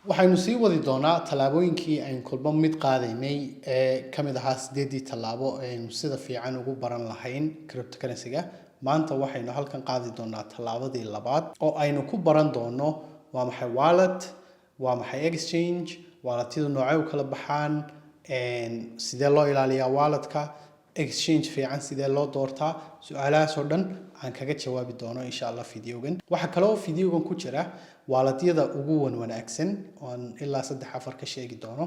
Waxaynu sii wadi doonaa tallaabooyinkii aynu kulmo mid qaadaynay ee ka mid ahaa sideedii tallaabo aynu sida fiican ugu baran lahayn cryptocurrency-ga. Maanta waxaynu halkan qaadi doonaa tallaabadii labaad oo aynu ku baran doono waa maxay wallet, waa maxay exchange, walletyadu noocay u kala baxaan, sidee loo ilaaliyaa walletka, exchange fiican sidee loo doortaa. Su-aalahaas oo dhan aan kaga jawaabi doono, insha Allah, videogan. Waxaa kaloo videogan ku jira walletyada ugu wanaagsan oon ilaa saddex afar ka sheegi doono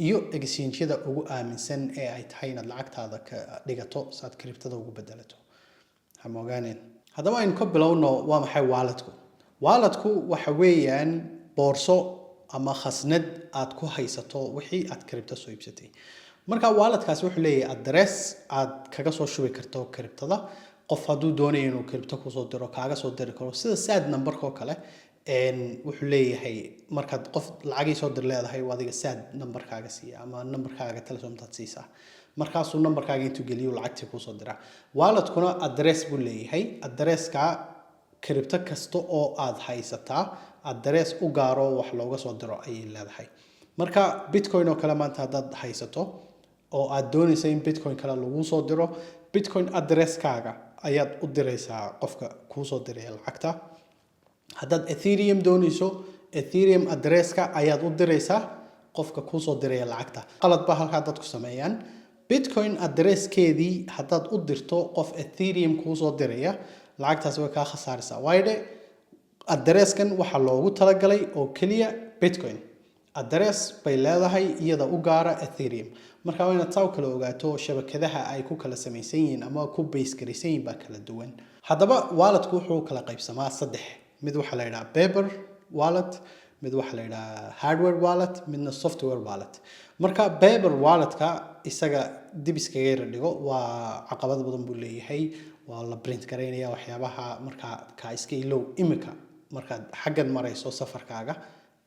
iyo exchange-yada ugu aaminsan ee ay tahay inaad lacagtaada ka dhigato si aad cryptada ugu bedelato. Ha moogaaneen. Haddaba aynu ka bilowno waa maxay walletku. Walletku waxa weeyaan boorso ama khasnad aad ku haysato wixii aad crypto soo iibsatay. Marka walletkaasi wuxuu leeyahay address aad kaga soo shubi karto cryptada. Qof hadduu doonayo inuu crypto kusoo diro, kaaga soo diri karo, sida Zaad numberka oo kale. Wuxuu leeyahay markaad qof lacagii soo dir leedahay, adiga Zaad numberkaaga siiya ama numberkaaga Telesomtaad siisaa, markaasuu numberkaaga intuu geliyo lacagtii kuusoo diraa. Walletkuna address buu leeyahay. Addresska crypto kasta oo aad haysataa address u gaaro wax looga soo diro ayay leedahay. Marka Bitcoin oo kale maanta haddaad haysato oo aad doonaysa in Bitcoin kale lagu soo diro, Bitcoin addresskaaga ayaad u diraysaa qofka kuusoo diraya lacagta. Haddaad Ethereum doonayso, Ethereum addresska ayaad u diraysaa qofka kuusoo diraya lacagta. Qalad baa halkaa dadku sameeyaan. Bitcoin addresskeedii haddaad u dirto qof Ethereum kuusoo diraya, lacagtaasi way kaa khasaaraysaa, waayo dhe addresskan waxaa loogu talagalay oo keliya Bitcoin. Address bay leedahay iyada u gaara Ethereum. Marka waa inaad saa u kala ogaato shabakadaha ay ku kala samaysan yihiin ama ku base garaysan yihiin baa kala duwan. Haddaba walletku wuxuu kala qaybsamaa saddex. Mid waxaa la yidhaha paper wallet, mid waxaa la yidhaha hardware wallet, midna software wallet. Marka paper walletka isaga dib iskaga yara dhigo, waa caqabad badan buu leeyahay, waa la print garaynaya waxyaabaha. Markaa kaa iska ilow imika markaad xaggan marayso safarkaaga,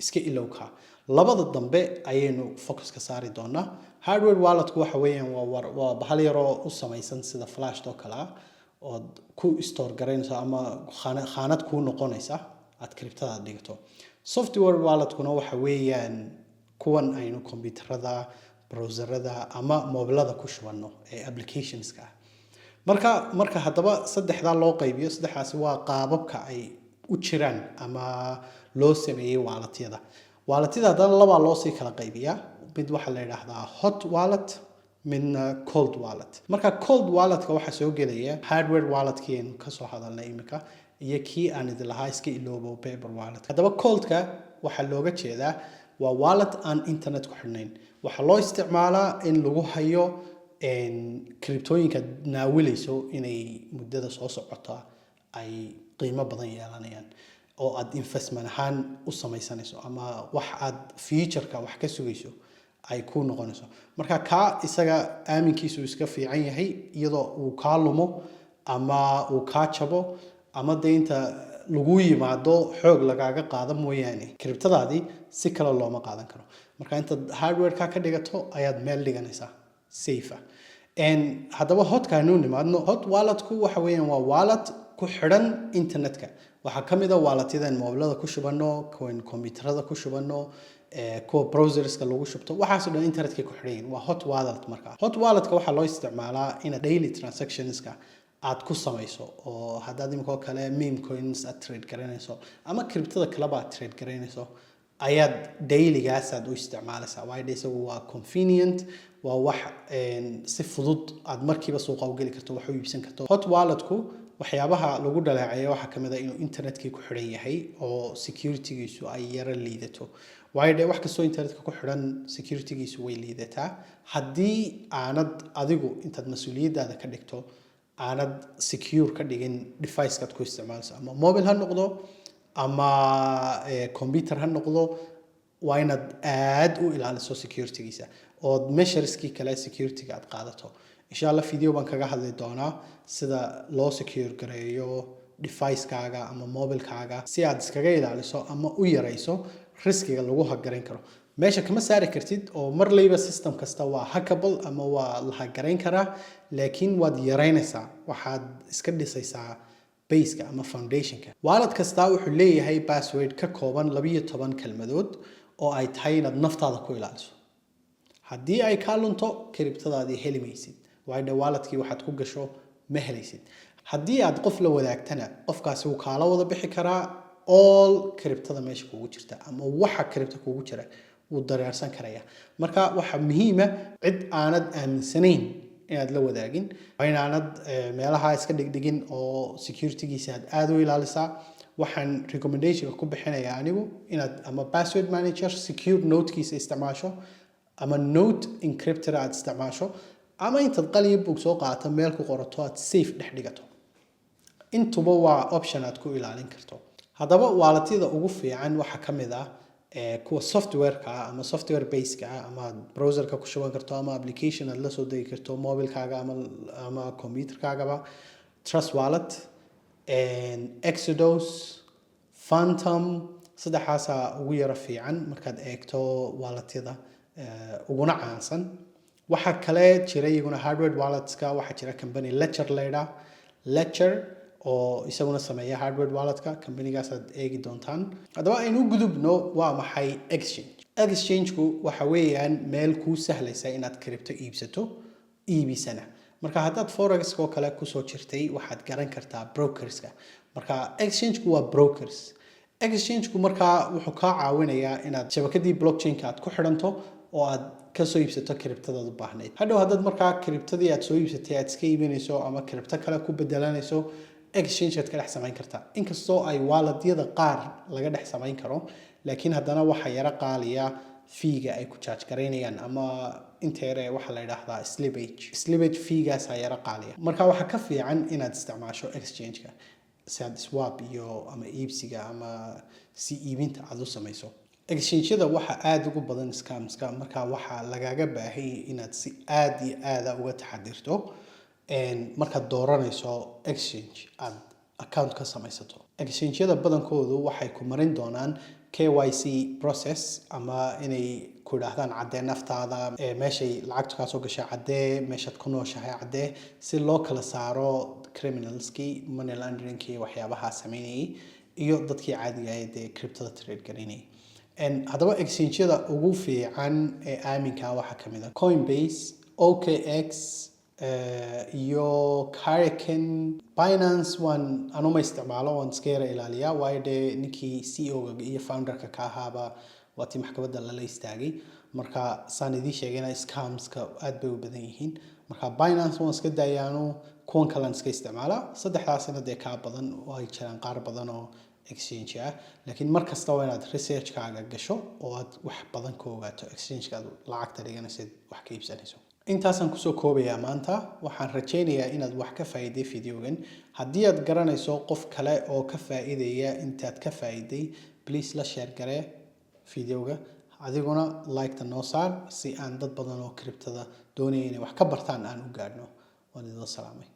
iska ilow kaa. Labada dambe ayaynu focus ka saari doonaa. Hardware walletku waxa weeyaan waa bahal yaroo u samaysan sida flash oo kale ah ood ku store garaynayso ama khaanad kuu noqonaysa aad cryptada dhigto. Software walletkuna waxa weeyaan kuwan aynu kombiyuutarada, browserada ama mobilada ku shubanno ee applicationska ah. Marka haddaba saddexdaa loo qaybiyo, saddexdaasi waa qaababka ay u jiraan ama loo sameeyey walletyada. Walletyada haddana labaa loosii kala qaybiyaa. Mid waxaa la yidhaahdaa hot wallet, midna cold wallet. Marka cold walletka waxaa soo gelaya hardware walletkii aynu kasoo hadalnay imika iyo kii aan idin lahaa iska iloobo, paper wallet. Haddaba coldka waxaa looga jeedaa waa wallet aan internet ku xidhnayn. Waxaa loo isticmaalaa in lagu hayo cryptooyinka naawilayso inay muddada soo socota ay qiimo badan yeelanayaan oo aad investment ahaan u samaysanayso ama wax aad futureka wax ka sugayso ay ku noqonayso. Marka kaa isaga aaminkiisu iska fiican yahay, iyadoo uu kaa lumo ama uu kaa jabo ama dee inta lagu yimaado xoog lagaaga qaado mooyaane, cryptadaadii si kale looma qaadan karo. Marka intaad hardware-ka ka dhigato ayaad meel dhiganaysaa safe ah. Haddaba hotka aynu nimaadno. Hot walletku waxa weeyaan waa wallet ku xidhan internetka. Waxaa ka mid a walletyadan mobilada ku shubano, kuwan kombiyuutarada ku shubano, kuwa browserska lagu shubto. Waxaasoo dhan internetkay ku xidhan yihiin, waa hot wallet. Marka hot walletka waxaa loo isticmaalaa inaad daily transactionska aad ku samayso, oo haddaad imika oo kale meme coins aad trade garanayso ama cryptada kaleba aad trade garanayso, ayaad dailygaas aad u isticmaalaysaa, waayo de isagu waa convenient, waa wax si fudud aad markiiba suuqa u geli karto, wax u iibsan karto. Hot walletku waxyaabaha lagu dhaleeceeyo waxaa kamid a inuu internetkii ku xidhan yahay oo securitygiisu ay yaro liidato, waayo de wax kastoo internetka ku xidhan securitygiisu way liidataa haddii aanad adigu intaad mas-uuliyaddaada ka dhigto aanad secure ka dhigin device-kaad ku isticmaalayso, ama mobile ha noqdo ama computer ha noqdo. Waa inaad aad u ilaaliso securitygiisa ood measureskii kale securityga aad qaadato. Insha Allah video baan kaga hadli doonaa sida loo secure gareeyo device-kaaga ama mobilkaaga si aad iskaga ilaaliso ama u yarayso riskiga lagu hack garayn karo. Meesha kama saari kartid oo mar layba system kasta waa hackable ama waa la hack garayn karaa, laakiin waad yaraynaysaa, waxaad iska dhisaysaa baseka ama foundationka. Wallet kastaa wuxuu leeyahay password ka kooban 12 kelmadood. oo ay tahay inaad naftaada ku ilaaliso. Haddii ay kaa lunto, cryptadaadii heli maysid, waayo dhe walletkii waxaad ku gasho ma helaysid. Haddii aad qof la wadaagtana, qofkaasi wuu kaala wada bixi karaa all cryptada meesha kugu jirta ama waxa crypto kugu jira wuu dareersan karaya. Marka waxaa muhiima cid aanad aaminsanayn inaad la wadaagin, waa inaanad meelaha iska dhigdhigin oo securitygiisa aad aada u ilaalisaa. Waxaan recommendationka ku bixinayaa anigu inaad ama password manager secure notekiisa isticmaasho, ama note encrypted aad isticmaasho, ama intaad qaliyo book soo qaadato, meel ku qorato, aad safe dhex dhigato. Intuba waa option aad ku ilaalin karto. Haddaba walletyada ugu fiican waxaa ka mid ah kuwa software-ka ah ama software based-ka ah, ama aad browserka ku shuban karto ama application aad la soo degi karto mobilkaaga ama computerkaagaba: Trust Wallet, Exodus, Phantom. Saddexaasaa ugu yaro fiican markaad eegto walletyada uguna caansan. Waxaa kale jira iyaguna hardware walletska. Waxaa jira company Ledger laydhaa, Ledger, oo isaguna sameeya hardware walletka. Companygaasaad eegi doontaan. Haddaba aynu u gudubno, waa maxay exchange? Exchange-ku waxa weeyaan meel kuu sahlaysa inaad crypto iibsato, iibisana. Marka haddaad forex oo kale kusoo jirtay, waxaad garan kartaa brokerska. Marka exchange-ku waa brokers. Exchange-ku markaa wuxuu kaa caawinayaa inaad shabakadii blockchain-ka aad ku xidhanto oo aad kasoo iibsato cryptadaad u baahnayd. Hadhow haddaad markaa cryptadii aad soo iibsatay aad iska iibinayso ama crypto kale ku bedelanayso, exchange aad ka dhex samayn kartaa. Inkastoo ay walletyada qaar laga dhex samayn karo, laakiin haddana waxa yaro qaaliya feega ay ku charge garaynayaan ama inta yare waxaa la yidhaahdaa slippage. Slippage feegaasaa yaro qaaliya. Marka waxaa ka fiican inaad isticmaasho exchange-ka si aad swap iyo ama iibsiga ama si iibinta aad u samayso. Exchange-yada waxaa aada ugu badan scamska. Marka waxaa lagaaga baahanyay inaad si aada iyo aada uga taxadirto markaad dooranayso exchange aad account ka samaysato. Exchange-yada badankoodu waxay ku marin doonaan KYC process, ama inay ku idhaahdaan caddee naftaada, meeshay lacagtu kaa soo gashay caddee, meeshaad ku nooshahay caddee, si loo kala saaro criminalskii, money launderingkii, waxyaabaha sameynayay iyo dadkii caadiga ah ee dee cryptada trade garaynayay. Haddaba exchange-yada ugu fiican ee aaminka waxaa kamid ah Coinbase, OKX iyo Kraken. Binance waan anuma isticmaalo, waan iska yara ilaaliyaa, waayo dee ninkii CEO-ga iyo founderka ka ahaaba waa tii maxkamadda lala istaagay. Marka saan idiin sheegayna, scamska aad bay u badan yihiin. Marka Binance waan iska daayaano, kuwan kalean iska isticmaalaa. Saddexdaasina dee kaa badan oo ay jiraan qaar badan oo exchange ah, laakiin mar kasta waa inaad researchkaaga gasho oo aad wax badan ka ogaato exchange-ka aad lacagta dhiganaysid, wax ka iibsanayso. Intaasaan kusoo koobayaa maanta. Waxaan rajaynayaa inaad wax ka faa'iiday videogan. Haddii aad garanayso qof kale oo ka faa'iidaya intaad ka faa'iiday, please la share garee videoga. Adiguna like-ta noo saar si aan dad badan oo cryptada doonaya inay wax ka bartaan aan u gaadhno. Waan idin salaamay.